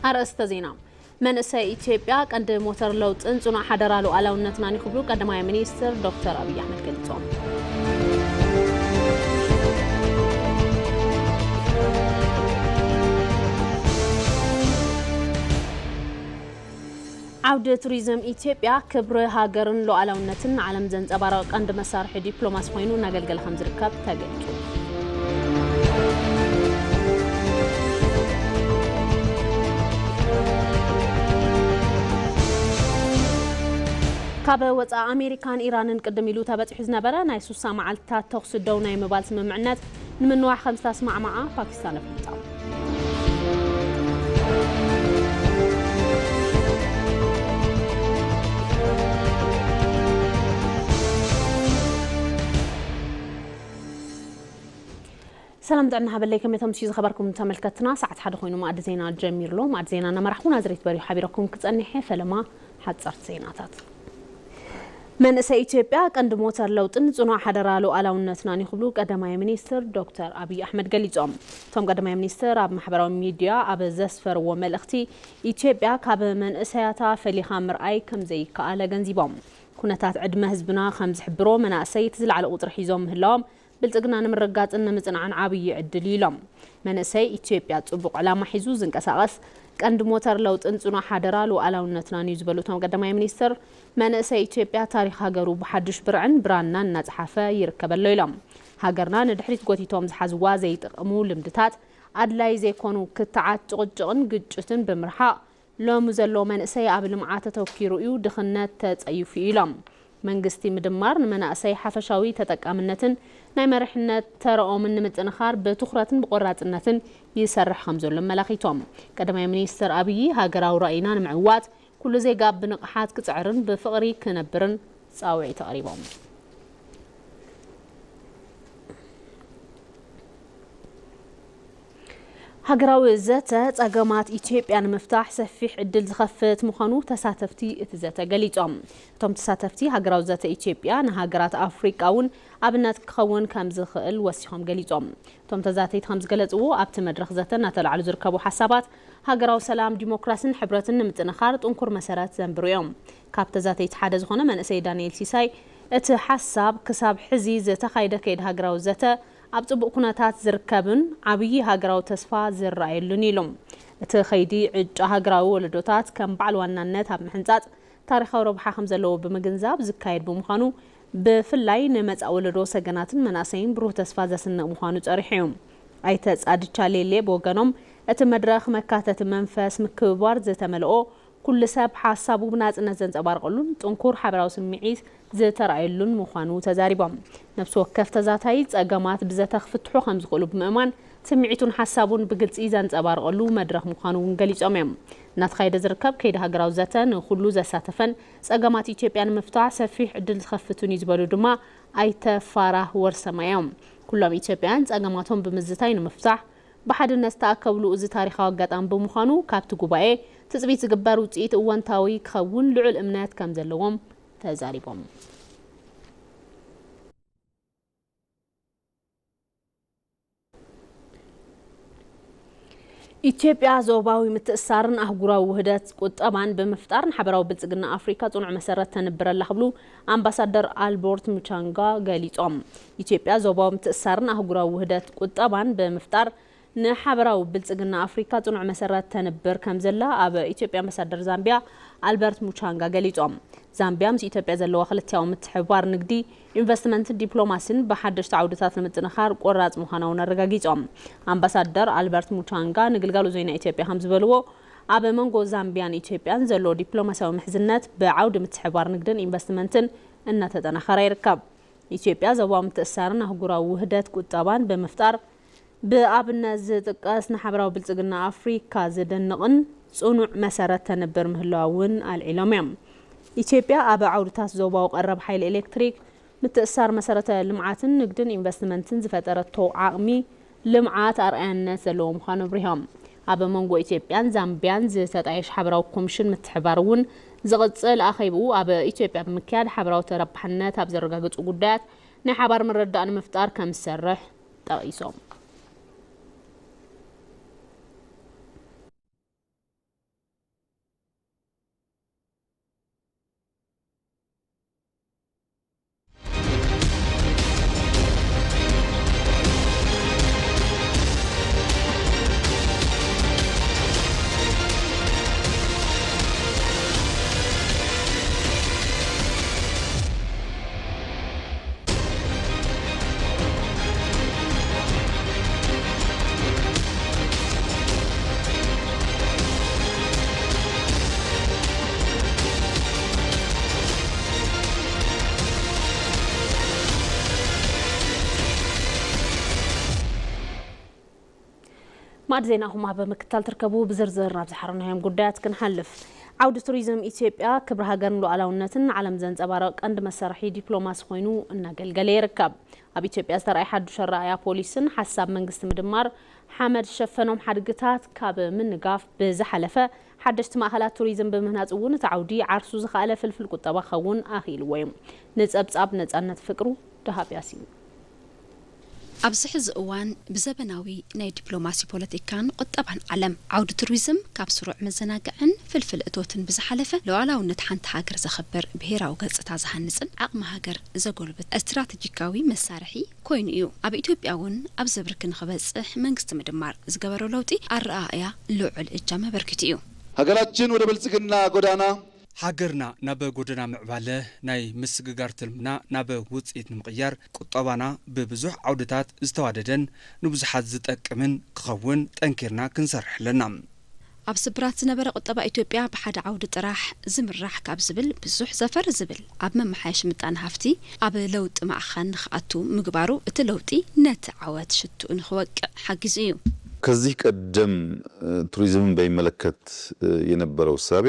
ኣርእስተ ዜና። መንእሰይ ኢትዮጵያ ቀንዲ ሞተር ለውጥን ጽኑዕ ሓደራ ሉዓላውነትናን እዩ ክብሉ ቀዳማይ ሚኒስትር ዶክተር ኣብይ ኣሕመድ ገሊጾም። ዓውዲ ቱሪዝም ኢትዮጵያ ክብሪ ሃገርን ሉዓላውነትን ንዓለም ዘንጸባርቕ ቀንዲ መሳርሒ ዲፕሎማሲ ኮይኑ እናገልገለ ከም ዝርከብ ተገሊጹ። ካብ ወጻኢ ኣሜሪካን ኢራንን ቅድም ኢሉ ተበጺሑ ዝነበረ ናይ ሱሳ መዓልትታት ተኹሲ ደው ናይ ምባል ስምምዕነት ንምንዋሕ ከም ዝተስማዕማዓ ፓኪስታን ኣፍሊጣ። ሰላም ጥዕና ሃበለይ፣ ከመይ ተምስዩ ዝኸበርኩም ተመልከትና፣ ሰዓት ሓደ ኮይኑ ማዕዲ ዜና ጀሚሩ ኣሎ። ማዕዲ ዜና እናመራሕኩ ናዝሬት በሪሁ ሓቢረኩም ክጸንሕ እየ። ፈለማ ሓጸርቲ ዜናታት። መንእሰይ ኢትዮጵያ ቀንዲ ሞተር ለውጥን ጽኑዕ ሓደራ ሉዓላውነትናን እዩ ክብሉ ቀዳማይ ሚኒስትር ዶክተር ኣብይ ኣሕመድ ገሊጾም። እቶም ቀዳማይ ሚኒስትር ኣብ ማሕበራዊ ሚድያ ኣብ ዘስፈርዎ መልእኽቲ፣ ኢትዮጵያ ካብ መንእሰያታ ፈሊኻ ምርኣይ ከም ዘይከኣል ኣገንዚቦም። ኩነታት ዕድመ ህዝብና ከም ዝሕብሮ፣ መናእሰይ እቲ ዝለዓለ ቁጽሪ ሒዞም ምህላዎም ብልጽግና ንምርግጋጽን ንምጽናዕን ዓብዪ ዕድል እዩ ኢሎም። መንእሰይ ኢትዮጵያ ጽቡቕ ዕላማ ሒዙ ዝንቀሳቐስ ቀንዲ ሞተር ለውጥን ጽኑዕ ሓደራ ሉዓላውነትናን እዩ ዝበሉ እቶም ቀዳማይ ሚኒስትር፣ መንእሰይ ኢትዮጵያ ታሪኽ ሃገሩ ብሓድሽ ብርዕን ብራናን እናጸሓፈ ይርከብ ኣሎ ኢሎም። ሃገርና ንድሕሪት ጎቲቶም ዝሓዝዋ ዘይጠቕሙ ልምድታት፣ ኣድላይ ዘይኮኑ ክትዓት፣ ጭቕጭቕን ግጭትን ብምርሓቕ፣ ሎሚ ዘሎ መንእሰይ ኣብ ልምዓት ኣተኲሩ እዩ፣ ድኽነት ተጸይፉ እዩ ኢሎም። መንግስቲ ምድማር ንመናእሰይ ሓፈሻዊ ተጠቃምነትን ናይ መሪሕነት ተረኦምን ንምጥንኻር ብትኹረትን ብቆራጽነትን ይሰርሕ ከም ዘሎ ኣመላኺቶም። ቀዳማይ ሚኒስትር ኣብይ፣ ሃገራዊ ራእይና ንምዕዋት ኩሉ ዜጋ ብንቕሓት ክጽዕርን ብፍቕሪ ክነብርን ጻውዒት ኣቕሪቦም። ሃገራዊ ዘተ ጸገማት ኢትዮጵያ ንምፍታሕ ሰፊሕ ዕድል ዝኸፍት ምዃኑ ተሳተፍቲ እቲ ዘተ ገሊጾም። እቶም ተሳተፍቲ፣ ሃገራዊ ዘተ ኢትዮጵያ ንሃገራት ኣፍሪቃ እውን ኣብነት ክኸውን ከም ዝኽእል ወሲኾም ገሊጾም። እቶም ተዛተይቲ ከም ዝገለጽዎ፣ ኣብቲ መድረኽ ዘተ እናተላዕሉ ዝርከቡ ሓሳባት ሃገራዊ ሰላም፣ ዲሞክራስን ሕብረትን ንምጥንኻር ጥንኩር መሰረት ዘንብሩ እዮም። ካብ ተዛተይቲ ሓደ ዝኾነ መንእሰይ ዳንኤል ሲሳይ፣ እቲ ሓሳብ ክሳብ ሕዚ ዝተኻየደ ከይዲ ሃገራዊ ዘተ ኣብ ጽቡቕ ኩነታት ዝርከብን ዓብዪ ሃገራዊ ተስፋ ዝረኣየሉን ኢሉ። እቲ ከይዲ ዕጫ ሃገራዊ ወለዶታት ከም በዓል ዋናነት ኣብ ምሕንጻጽ ታሪኻዊ ረብሓ ከም ዘለዎ ብምግንዛብ ዝካየድ ብምዃኑ፣ ብፍላይ ንመጻኢ ወለዶ ሰገናትን መናእሰይን ብሩህ ተስፋ ዘስንቕ ምዃኑ ጸሪሑ እዩ። ኣይተ ጻድቻ ሌሌ ብወገኖም፣ እቲ መድረኽ መካተቲ መንፈስ ምክብባር ዝተመልኦ፣ ኩሉ ሰብ ሓሳቡ ብናጽነት ዘንጸባርቐሉን ጥንኩር ሓበራዊ ስምዒት ዝተራእየሉን ምዃኑ ተዛሪቦም። ነፍሲ ወከፍ ተዛታይ ጸገማት ብዘተ ክፍትሑ ከም ዝኽእሉ ብምእማን፣ ስምዒቱን ሓሳቡን ብግልጺ ዘንጸባርቐሉ መድረኽ ምዃኑ እውን ገሊጾም እዮም። እናተኻየደ ዝርከብ ከይዲ ሃገራዊ ዘተ ንኹሉ ዘሳተፈን ጸገማት ኢትዮጵያ ንምፍታሕ ሰፊሕ ዕድል ዝኸፍትን እዩ ዝበሉ ድማ ኣይተ ፋራህ ወርሰማ እዮም። ኩሎም ኢትዮጵያውያን ጸገማቶም ብምዝታይ ንምፍታሕ ብሓድነት ዝተኣከብሉ እዚ ታሪኻዊ ኣጋጣሚ ብምዃኑ፣ ካብቲ ጉባኤ ትጽቢት ዝግበር ውጽኢት እወንታዊ ክኸውን ልዑል እምነት ከም ዘለዎም ተዛሪቦም። ኢትዮጵያ ዞባዊ ምትእስሳርን ኣህጉራዊ ውህደት ቁጠባን ብምፍጣር ንሓበራዊ ብልጽግና ኣፍሪካ ጽኑዕ መሰረት ተንብር ኣላ ክብሉ ኣምባሳደር ኣልበርት ሙቻንጋ ገሊጾም። ኢትዮጵያ ዞባዊ ምትእስሳርን ኣህጉራዊ ውህደት ቁጠባን ብምፍጣር ንሓበራዊ ብልጽግና ኣፍሪካ ጽኑዕ መሰረት ተንብር ከም ዘላ ኣብ ኢትዮጵያ ኣምባሳደር ዛምቢያ ኣልበርት ሙቻንጋ ገሊጾም። ዛምቢያ ምስ ኢትዮጵያ ዘለዋ ክልቲኣዊ ምትሕብባር ንግዲ፣ ኢንቨስትመንትን ዲፕሎማሲን ብሓደሽቲ ዓውድታት ንምጥንኻር ቆራጽ ምዃና እውን ኣረጋጊጾም። ኣምባሳደር ኣልበርት ሙቻንጋ ንግልጋሎት ዜና ኢትዮጵያ ከም ዝበልዎ፣ ኣብ መንጎ ዛምቢያን ኢትዮጵያን ዘሎ ዲፕሎማሲያዊ ምሕዝነት ብዓውዲ ምትሕብባር ንግድን ኢንቨስትመንትን እናተጠናኸረ ይርከብ። ኢትዮጵያ ዞባዊ ምትእስሳርን ኣህጉራዊ ውህደት ቁጠባን ብምፍጣር ብኣብነት ዝጥቀስ ንሓበራዊ ብልጽግና ኣፍሪካ ዘደንቕን ጽኑዕ መሰረት ተንብር ምህላዋ እውን ኣልዒሎም እዮም። ኢትዮጵያ ኣብ ዓውድታት ዞባዊ ቀረብ ሓይሊ ኤሌክትሪክ፣ ምትእስሳር መሰረተ ልምዓትን ንግድን ኢንቨስትመንትን ዝፈጠረቶ ዓቕሚ ልምዓት ኣርኣያነት ዘለዎ ምዃኑ ኣብሪሆም። ኣብ መንጎ ኢትዮጵያን ዛምቢያን ዝተጣየሽ ሓበራዊ ኮሚሽን ምትሕብባር እውን ዝቕጽል ኣኼብኡ ኣብ ኢትዮጵያ ብምክያድ ሓበራዊ ተረባሕነት ኣብ ዘረጋግጹ ጉዳያት ናይ ሓባር ምርድዳእ ንምፍጣር ከም ዝሰርሕ ጠቒሶም። ማዕድ ዜናኹም ኣብ ምክትታል ትርከቡ። ብዝርዝር ናብ ዝሓረናዮም ጉዳያት ክንሓልፍ። ዓውዲ ቱሪዝም ኢትዮጵያ ክብሪ ሃገርን ሉዓላውነትን ንዓለም ዘንጸባርቕ ቀንዲ መሳርሒ ዲፕሎማሲ ኮይኑ እናገልገለ ይርከብ። ኣብ ኢትዮጵያ ዝተረኣየ ሓዱሽ ኣረኣእያ ፖሊስን ሓሳብ መንግስቲ ምድማር ሓመድ ዝሸፈኖም ሓድግታት ካብ ምንጋፍ ብዝሓለፈ ሓደሽቲ ማእኸላት ቱሪዝም ብምህናጽ እውን እቲ ዓውዲ ዓርሱ ዝኸኣለ ፍልፍል ቁጠባ ክኸውን ኣኽኢልዎ እዩ። ንጸብጻብ ነጻነት ፍቅሩ ደሃብ ያሲን። ኣብዚ ሕዚ እዋን ብዘበናዊ ናይ ዲፕሎማሲ ፖለቲካን ቁጠባን ዓለም ዓውዲ ቱሪዝም ካብ ስሩዕ መዘናግዕን ፍልፍል እቶትን ብዝሓለፈ ሉዓላውነት ሓንቲ ሃገር ዘኽብር ብሄራዊ ገጽታ ዝሃንጽን ዓቕሚ ሃገር ዘጎልብት ስትራቴጂካዊ መሳርሒ ኮይኑ እዩ። ኣብ ኢትዮጵያ እውን ኣብዚ ብርኪ ንኽበጽሕ መንግስቲ ምድማር ዝገበሮ ለውጢ ኣረኣእያ ልዑል እጃም ኣበርኪቱ እዩ። ሀገራችን ወደ ብልጽግና ጎዳና ሃገርና ናብ ጎደና ምዕባለ ናይ ምስግጋር ትልምና ናብ ውፅኢት ንምቕያር ቁጠባና ብብዙሕ ዓውድታት ዝተዋደደን ንብዙሓት ዝጠቅምን ክኸውን ጠንኪርና ክንሰርሕ ኣለና። ኣብ ስብራት ዝነበረ ቁጠባ ኢትዮጵያ ብሓደ ዓውዲ ጥራሕ ዝምራሕ ካብ ዝብል ብዙሕ ዘፈር ዝብል ኣብ መመሓየሺ ምጣነ ሃፍቲ ኣብ ለውጢ ማዕኸን ንክኣቱ ምግባሩ እቲ ለውጢ ነቲ ዓወት ሽትኡ ንክወቅዕ ሓጊዙ እዩ። ከዚህ ቀደም ቱሪዝምን በሚመለከት የነበረው እሳቤ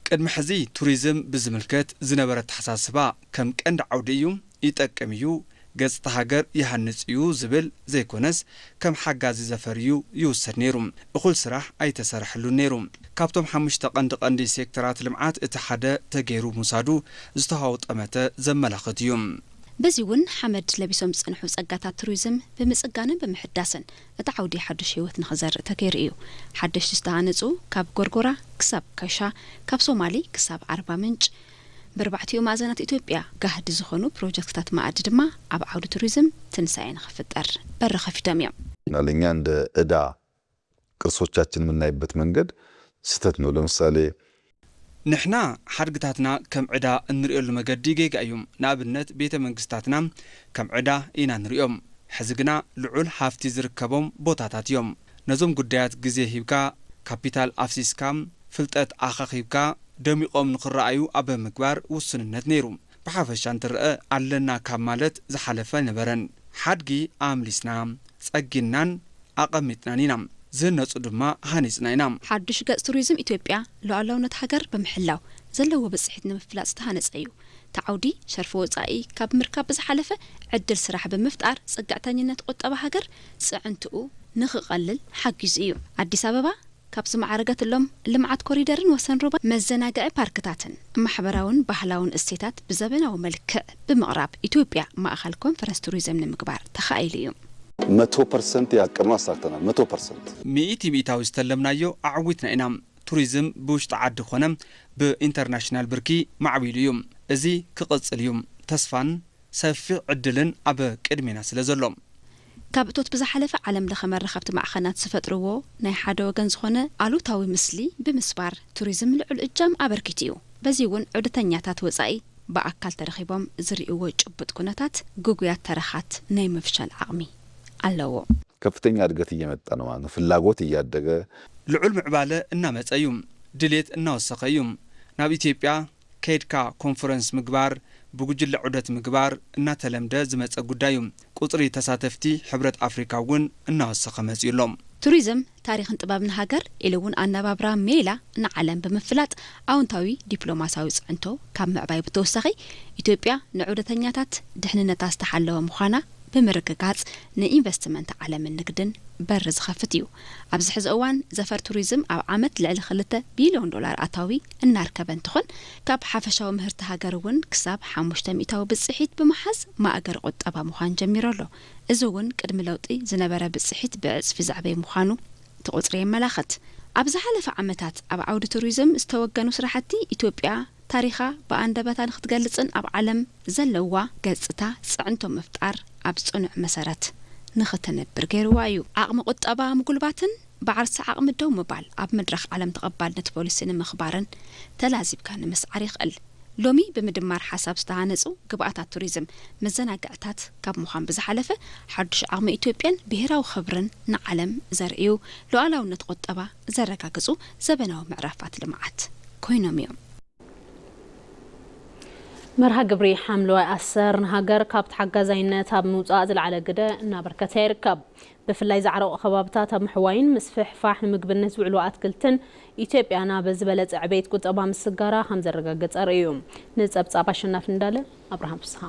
ቅድሚ ሕዚ ቱሪዝም ብዝምልከት ዝነበረ ኣተሓሳስባ ከም ቀንዲ ዓውዲ እዩ፣ ይጠቅም እዩ፣ ገጽታ ሃገር ይሃንጽ እዩ ዝብል ዘይኮነስ ከም ሓጋዚ ዘፈር እዩ ይውሰድ ነይሩ። እኹል ስራሕ ኣይተሰርሐሉን ነይሩ። ካብቶም ሓሙሽተ ቀንዲ ቀንዲ ሴክተራት ልምዓት እቲ ሓደ ተገይሩ ምውሳዱ ዝተሃወ ጠመተ ዘመላኽት እዩ። በዚ እውን ሓመድ ለቢሶም ዝጸንሑ ጸጋታት ቱሪዝም ብምጽጋንን ብምሕዳስን እቲ ዓውዲ ሓዱሽ ህይወት ንኽዘርእ ተገይሩ እዩ። ሓደሽቲ ዝተሃነጹ ካብ ጎርጎራ ክሳብ ከሻ፣ ካብ ሶማሌ ክሳብ ዓርባ ምንጭ፣ ብርባዕቲኡ ማእዘናት ኢትዮጵያ ጋህዲ ዝኾኑ ፕሮጀክትታት ማኣዲ ድማ ኣብ ዓውዲ ቱሪዝም ትንሳኤ ንኽፍጠር በሪ ከፊቶም እዮም። ናለኛ እንደ እዳ ቅርሶቻችን የምናይበት መንገድ ስህተት ነው። ለምሳሌ ንሕና ሓድግታትና ከም ዕዳ እንርእየሉ መገዲ ጌጋ እዩ። ንኣብነት ቤተ መንግስታትና ከም ዕዳ ኢና ንርእዮም። ሕዚ ግና ልዑል ሃፍቲ ዝርከቦም ቦታታት እዮም። ነዞም ጉዳያት ግዜ ሂብካ፣ ካፒታል ኣፍሲስካ፣ ፍልጠት ኣኻኺብካ ደሚቖም ንኽረኣዩ ኣብ ምግባር ውሱንነት ነይሩ። ብሓፈሻ እንትረኣ ኣለና ካብ ማለት ዝሓለፈ ኣይነበረን። ሓድጊ ኣምሊስና፣ ጸጊንናን ኣቐሚጥናን ኢና። ዝህነጹ ድማ ሃኒጽና ኢና። ሓዱሽ ገጽ ቱሪዝም ኢትዮጵያ ሉዓላውነት ሃገር ብምሕላው ዘለዎ ብጽሒት ንምፍላጥ ዝተሃነጸ እዩ። እቲ ዓውዲ ሸርፊ ወጻኢ ካብ ምርካብ ብዝሓለፈ ዕድል ስራሕ ብምፍጣር ጽግዕተኝነት ቁጠባ ሃገር ጽዕንትኡ ንኽቐልል ሓጊዙ እዩ። ኣዲስ ኣበባ ካብ ዝማዕረገትሎም ልምዓት ኮሪደርን ወሰን ሩባ መዘናግዒ ፓርክታትን ማሕበራውን ባህላውን እሴታት ብዘበናዊ መልክዕ ብምቕራብ ኢትዮጵያ ማእኸል ኮንፈረንስ ቱሪዝም ንምግባር ተኻኢሉ እዩ። መቶ ፐርሰንት ያቀድነው አሳክተናል። መቶ ፐርሰንት። ሚእቲ ሚእታዊ ዝተለምናዮ ኣዕዊትና ኢና። ቱሪዝም ብውሽጢ ዓዲ ኮነ ብኢንተርናሽናል ብርኪ ማዕቢሉ እዩ። እዚ ክቕፅል እዩ። ተስፋን ሰፊሕ ዕድልን ኣብ ቅድሜና ስለ ዘሎ። ካብ እቶት ብዝሓለፈ ዓለም ለኸ መራኸብቲ ማዕኸናት ዝፈጥርዎ ናይ ሓደ ወገን ዝኾነ ኣሉታዊ ምስሊ ብምስባር ቱሪዝም ልዑል እጃም ኣበርኪቱ እዩ። በዚ እውን ዑደተኛታት ወፃኢ ብኣካል ተረኺቦም ዝርእይዎ ጭቡጥ ኩነታት ግጉያት ተረኻት ናይ ምፍሻል ዓቕሚ ኣለዎ። ከፍተኛ እድገት እየመጣ ነው ማለት ነው። ፍላጎት እያደገ ልዑል ምዕባለ እናመፀ እዩ። ድሌት እናወሰኸ እዩ። ናብ ኢትዮጵያ ከይድካ ኮንፈረንስ ምግባር፣ ብጉጅለ ዑደት ምግባር እናተለምደ ዝመፀ ጉዳይ እዩ። ቁፅሪ ተሳተፍቲ ሕብረት ኣፍሪካ እውን እናወሰኸ መፂኡ ኣሎ። ቱሪዝም ታሪኽን ጥበብን ሃገር ኢሉ እውን ኣነባብራ ሜላ ንዓለም ብምፍላጥ ኣውንታዊ ዲፕሎማሲያዊ ፅዕንቶ ካብ ምዕባይ ብተወሳኺ ኢትዮጵያ ንዑደተኛታት ድሕንነታ ዝተሓለወ ምዃና ብምርግጋፅ ንኢንቨስትመንት ዓለምን ንግድን በሪ ዝኸፍት እዩ። ኣብዚ ሕዚ እዋን ዘፈር ቱሪዝም ኣብ ዓመት ልዕሊ ክልተ ቢልዮን ዶላር ኣታዊ እናርከበ እንትኾን ካብ ሓፈሻዊ ምህርቲ ሃገር እውን ክሳብ ሓሙሽተ ሚእታዊ ብፅሒት ብምሓዝ ማእገር ቁጠባ ምዃን ጀሚሩ ኣሎ። እዚ እውን ቅድሚ ለውጢ ዝነበረ ብፅሒት ብዕፅፊ ዘዕበየ ምዃኑ እቲ ቁፅሪ የመላኽት። ኣብ ዝሓለፈ ዓመታት ኣብ ዓውዲ ቱሪዝም ዝተወገኑ ስራሕቲ ኢትዮጵያ ታሪኻ ብኣንደበታ ንክትገልፅን ኣብ ዓለም ዘለዋ ገፅታ ፅዕንቶ ምፍጣር ኣብ ፅኑዕ መሰረት ንክትነብር ገይርዋ እዩ። ዓቕሚ ቁጠባ ምጉልባትን ብዓርሰ ዓቕሚ ደው ምባል ኣብ መድረኽ ዓለም ተቐባልነት ፖሊሲ ንምኽባርን ተላዚብካ ንምስዓር ይኽእል። ሎሚ ብምድማር ሓሳብ ዝተሃነፁ ግብኣታት ቱሪዝም መዘናግዕታት ካብ ምዃን ብዝሓለፈ ሓዱሽ ዓቕሚ ኢትዮጵያን ብሄራዊ ክብርን ንዓለም ዘርእዩ ሉዓላውነት ቁጠባ ዘረጋግፁ ዘበናዊ ምዕራፋት ልምዓት ኮይኖም እዮም። መርሃ ግብሪ ሓምለዋይ ኣሰር ንሃገር ካብ ተሓጋዛይነት ኣብ ምውፃእ ዝለዓለ ግደ እናበርከተ ይርከብ። ብፍላይ ዛዕረቑ ከባብታት ኣብ ምሕዋይን ምስፍሕፋሕ ንምግብነት ዝውዕሉ ኣትክልትን ኢትዮጵያ ናብ ዝበለፀ ዕቤት ቁጠባ ምስጋራ ከም ዘረጋገፀ ርእዩ። ንፀብፃብ ኣሸናፊ እንዳለ፣ ኣብርሃም ፍስሃ።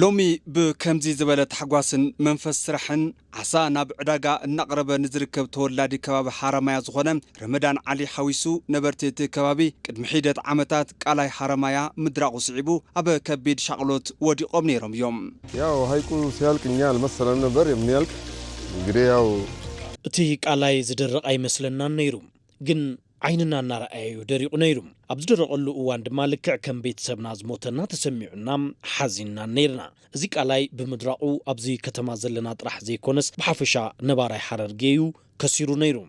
ሎሚ ብከምዚ ዝበለ ታሕጓስን መንፈስ ስራሕን ዓሳ ናብ ዕዳጋ እናቕረበ ንዝርከብ ተወላዲ ከባቢ ሓረማያ ዝኾነ ረመዳን ዓሊ ሓዊሱ ነበርቲ እቲ ከባቢ ቅድሚ ሒደት ዓመታት ቃላይ ሓረማያ ምድራቑ ስዒቡ ኣብ ከቢድ ሻቕሎት ወዲቖም ነይሮም እዮም። ያው ሐይቁ ሲያልቅ እኛ አልመሰለንም ነበር የሚያልቅ። እንግዲህ ያው እቲ ቃላይ ዝደርቕ ኣይመስለናን ነይሩ፣ ግን ዓይንና እናረኣየዩ ደሪቑ ነይሩ። ኣብ ዝደረቐሉ እዋን ድማ ልክዕ ከም ቤተሰብና ዝሞተና ተሰሚዑና ሓዚንናን ነይርና። እዚ ቃላይ ብምድራቑ ኣብዚ ከተማ ዘለና ጥራሕ ዘይኮነስ ብሓፈሻ ነባራይ ሓረርጌ እዩ ከሲሩ ነይሩ።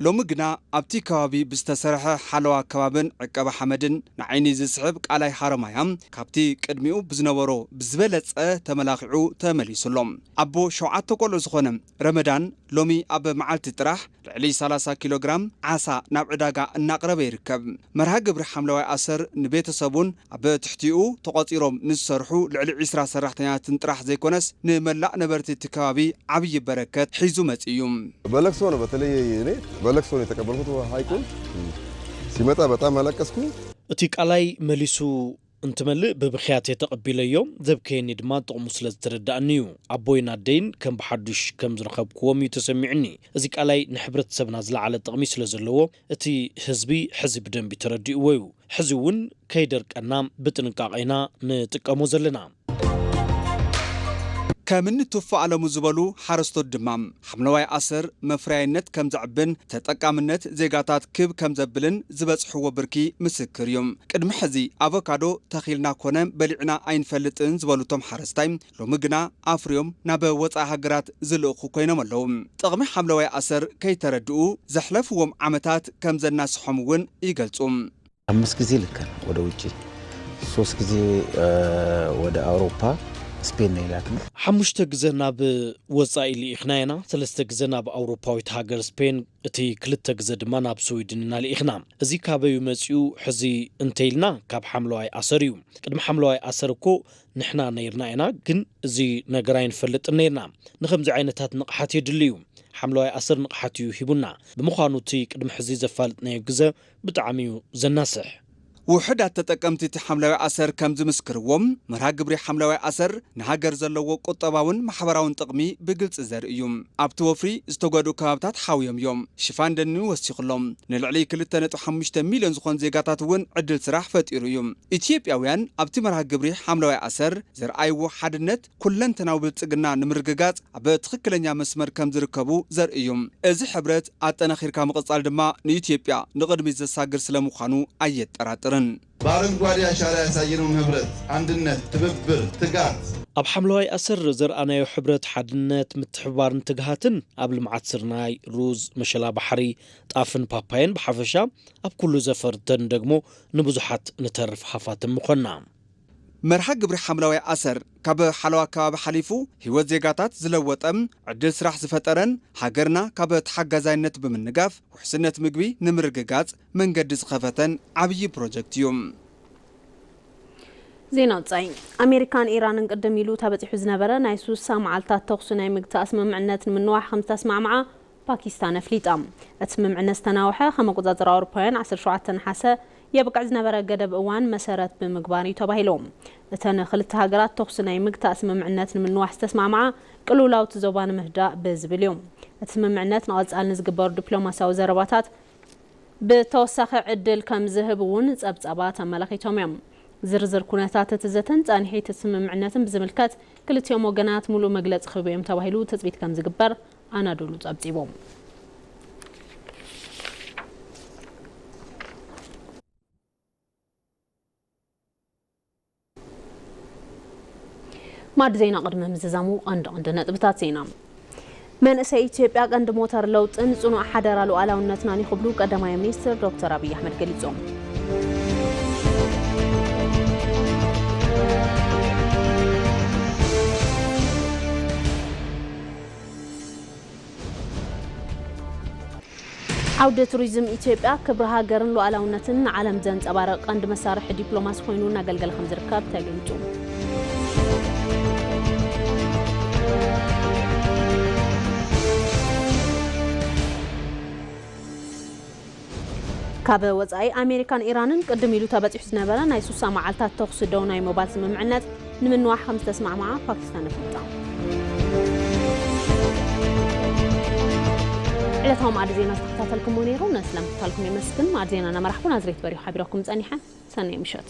ሎሚ ግና ኣብቲ ከባቢ ብዝተሰርሐ ሓለዋ ከባብን ዕቀባ ሓመድን ንዓይኒ ዝስሕብ ቃላይ ሓረማያ ካብቲ ቅድሚኡ ብዝነበሮ ብዝበለጸ ተመላኺዑ ተመሊሱ ኣሎ። ኣቦ ሸውዓተ ቆልዑ ዝኾነ ረመዳን ሎሚ ኣብ መዓልቲ ጥራሕ ልዕሊ ሰላሳ ኪሎ ግራም ዓሳ ናብ ዕዳጋ እናቕረበ ይርከብ። መርሃ ግብሪ ሓምለዋይ ኣሰር ንቤተሰቡን ኣብ ትሕቲኡ ተቖጺሮም ንዝሰርሑ ልዕሊ ዒስራ ሰራሕተኛታትን ጥራሕ ዘይኮነስ ንመላእ ነበርቲ እቲ ከባቢ ዓብዪ በረከት ሒዙ መጺኡ እዩ። በለቅሶ ነው፣ በተለይ እኔ በለቅሶ ነው የተቀበልኩት ሐይቁን። ሲመጣ በጣም አለቀስኩ። እቲ ቃላይ መሊሱ እንትመልእ ብብኽያት እየ ተቐቢለዮ፣ ዘብከየኒ ድማ ጥቕሙ ስለ ዝተረዳእኒ እዩ። ኣቦይን ኣደይን ከም ብሓዱሽ ከም ዝረኸብክዎም እዩ ተሰሚዑኒ። እዚ ቃላይ ንሕብረተሰብና ዝለዓለ ጥቕሚ ስለ ዘለዎ፣ እቲ ህዝቢ ሕዚ ብደንቢ ተረዲእዎ እዩ። ሕዚ እውን ከይደርቀና ብጥንቃቐ ኢና ንጥቀሞ ዘለና። ከምኒ ቱፋ ኣለሙ ዝበሉ ሓረስቶት ድማ ሓምለዋይ ኣሰር መፍረያይነት ከም ዘዕብን ተጠቃምነት ዜጋታት ክብ ከም ዘብልን ዝበጽሕዎ ብርኪ ምስክር እዩ። ቅድሚ ሕዚ ኣቮካዶ ተኺልና ኮነ በሊዕና ኣይንፈልጥን ዝበሉ እቶም ሓረስታይ፣ ሎሚ ግና ኣፍርዮም ናብ ወጻኢ ሃገራት ዝልእኹ ኮይኖም ኣለዉ። ጥቕሚ ሓምለዋይ ኣሰር ከይተረድኡ ዘሕለፍዎም ዓመታት ከም ዘናስሖም እውን ይገልጹ። አምስት ጊዜ ልከን ወደ ውጭ፣ ሶስት ጊዜ ወደ አውሮፓ፣ ስፔን ነው የላክነው። ሓሙሽተ ግዘ ናብ ወፃኢ ልኢኽና ኢና፣ ሰለስተ ግዘ ናብ ኣውሮፓዊት ሃገር ስፔን፣ እቲ ክልተ ግዘ ድማ ናብ ስዊድን ኢና ልኢኽና። እዚ ካበዩ መፂኡ ሕዚ እንተይልና ካብ ሓምለዋይ ኣሰር እዩ። ቅድሚ ሓምለዋይ ኣሰር እኮ ንሕና ነይርና ኢና፣ ግን እዚ ነገር ኣይንፈልጥን ነይርና። ንከምዚ ዓይነታት ንቕሓት የድሊ እዩ። ሓምለዋይ ኣሰር ንቕሓት እዩ ሂቡና። ብምዃኑ እቲ ቅድሚ ሕዚ ዘፋለጥናዮ ግዘ ብጣዕሚ እዩ ዘናስሕ። ውሑዳት ተጠቀምቲ እቲ ሓምለዋይ ኣሰር ከም ዝምስክርዎም፣ መርሃ ግብሪ ሓምለዋይ ኣሰር ንሃገር ዘለዎ ቁጠባውን ማሕበራውን ጥቕሚ ብግልፂ ዘርኢ እዩ። ኣብቲ ወፍሪ ዝተጎድኡ ከባብታት ሓውዮም እዮም። ሽፋን ደኒ ወሲኹሎም። ንልዕሊ ክልተ ነጥቢ ሓሙሽተ ሚልዮን ዝኾኑ ዜጋታት እውን ዕድል ስራሕ ፈጢሩ እዩ። ኢትዮጵያውያን ኣብቲ መርሃ ግብሪ ሓምለዋይ ኣሰር ዘርኣይዎ ሓድነት ኩለንተናዊ ብልፅግና ንምርግጋፅ ኣብ ትኽክለኛ መስመር ከም ዝርከቡ ዘርኢ እዩ። እዚ ሕብረት ኣጠናኺርካ ምቕፃል ድማ ንኢትዮጵያ ንቕድሚት ዘሳግር ስለምዃኑ ኣየጠራጥርን። በአረንጓዴ አሻራ ያሳየነውን ህብረት፣ አንድነት፣ ትብብር፣ ትጋት። ኣብ ሓምለዋይ ኣሰር ዘርኣናዮ ሕብረት፣ ሓድነት፣ ምትሕብባርን ትግሃትን ኣብ ልምዓት ስርናይ፣ ሩዝ፣ መሸላ ባሕሪ፣ ጣፍን ፓፓየን ብሓፈሻ ኣብ ኩሉ ዘፈርተን ደግሞ ንብዙሓት ንተርፍ ሃፋትም ምኾና። መርሃ ግብሪ ሓምለዋይ ኣሰር ካብ ሓለዋ ከባቢ ሓሊፉ ህይወት ዜጋታት ዝለወጠ፣ ዕድል ስራሕ ዝፈጠረን ሃገርና ካብ ተሓጋዛይነት ብምንጋፍ ውሕስነት ምግቢ ንምርግጋጽ መንገዲ ዝኸፈተን ዓብዪ ፕሮጀክት እዩ። ዜና ወጻኢ። ኣሜሪካን ኢራንን ቅድም ኢሉ ተበጺሑ ዝነበረ ናይ ስሳ መዓልታት ተኹሲ ናይ ምግታእ ስምምዕነት ንምንዋሕ ከም ዝተስማዕምዓ ፓኪስታን ኣፍሊጣ። እቲ ስምምዕነት ዝተናውሐ ከም ኣቆጻጽራ ኣውሮፓውያን ዓሰርተ ሸውዓተ ነሓሰ የብቅዕ ዝነበረ ገደብ እዋን መሰረት ብምግባር እዩ ተባሂሉ። እተን ክልተ ሃገራት ተኹሲ ናይ ምግታእ ስምምዕነት ንምንዋሕ ዝተስማዕምዓ ቅልውላው እቲ ዞባ ንምህዳእ ብዝብል እዩ። እቲ ስምምዕነት ንቐጻሊ ንዝግበሩ ዲፕሎማስያዊ ዘረባታት ብተወሳኺ ዕድል ከም ዝህብ እውን ጸብጻባት ኣመላኺቶም እዮም። ዝርዝር ኩነታት እቲ ዘተን ጻንሒት እቲ ስምምዕነትን ብዝምልከት ክልቲኦም ወገናት ሙሉእ መግለጺ ክህቡ እዮም ተባሂሉ ትጽቢት ከም ዝግበር ኣናዶሉ ጸብጺቦም። ማዕዲ ዜና ቅድሚ ምዝዛሙ ቀንዲ ቀንዲ ነጥብታት ዜና። መንእሰይ ኢትዮጵያ ቀንዲ ሞተር ለውጥን ጽኑዕ ሓደራ ሉዓላውነትናን እዩ ክብሉ ቀዳማይ ሚኒስትር ዶክተር ኣብይ ኣሕመድ ገሊጾም። ዓውደ ቱሪዝም ኢትዮጵያ ክብሪ ሃገርን ሉዓላውነትን ንዓለም ዘንጸባርቕ ቀንዲ መሳርሒ ዲፕሎማሲ ኮይኑ እናገልገለ ከም ዝርከብ ተገሊጹ። ካብ ወጻኢ ኣሜሪካን ኢራንን ቅድም ኢሉ ተበጺሑ ዝነበረ ናይ ሱሳ መዓልታት ተኹሲ ደው ናይ ምባል ስምምዕነት ንምንዋሕ ከም ዝተስማዕማዓ ፓኪስታን ኣፍሊጣ። ዕለታዊ ማዕዲ ዜና ዝተኸታተልኩሞ ነይሩ። ነስለ ምክታልኩም የመስግን። ማዕዲ ዜና እናመራሕኩ ናዝሬት በሪሁ ሓቢረኩም ጸኒሐ። ሰናይ ምሸት።